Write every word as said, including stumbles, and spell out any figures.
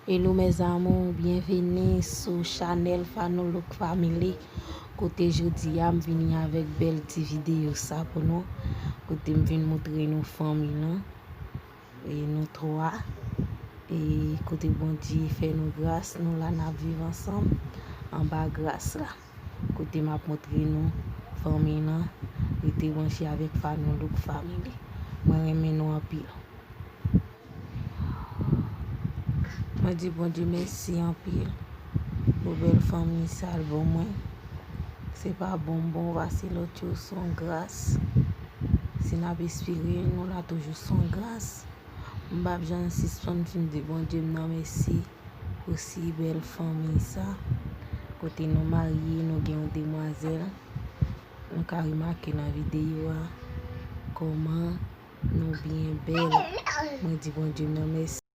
Hello mes amours, byenvini sou chanèl Fanou Look Family. Kote jodi a m vini avèk bèl ti videyo sa pou nou. Kote m vin montre nou fanmi lan. E nou twa. E kote Bondye fè nou gras, nou la n ap viv ansanm anba gras la. Kote m ap montre nou fanmi lan, rete branche avèk Fanou Look Family. Mwen renmen nou anpil. Mwen di Bondye mèsi anpil pou bèl fanmi sa l ban mwen. Se pa bonbon, pase lòt yo se yon gras. Si n ap espere, nou la toujou se yon gras. M p ap janm sispann fin di Bondye m nan mèsi pou si bèl fanmi sa. Kote nou marye, nou gen yon demwazèl. Nou ka remake nan videyo a kòman nou byen bèl. Mwen di Bondye m nan mèsi.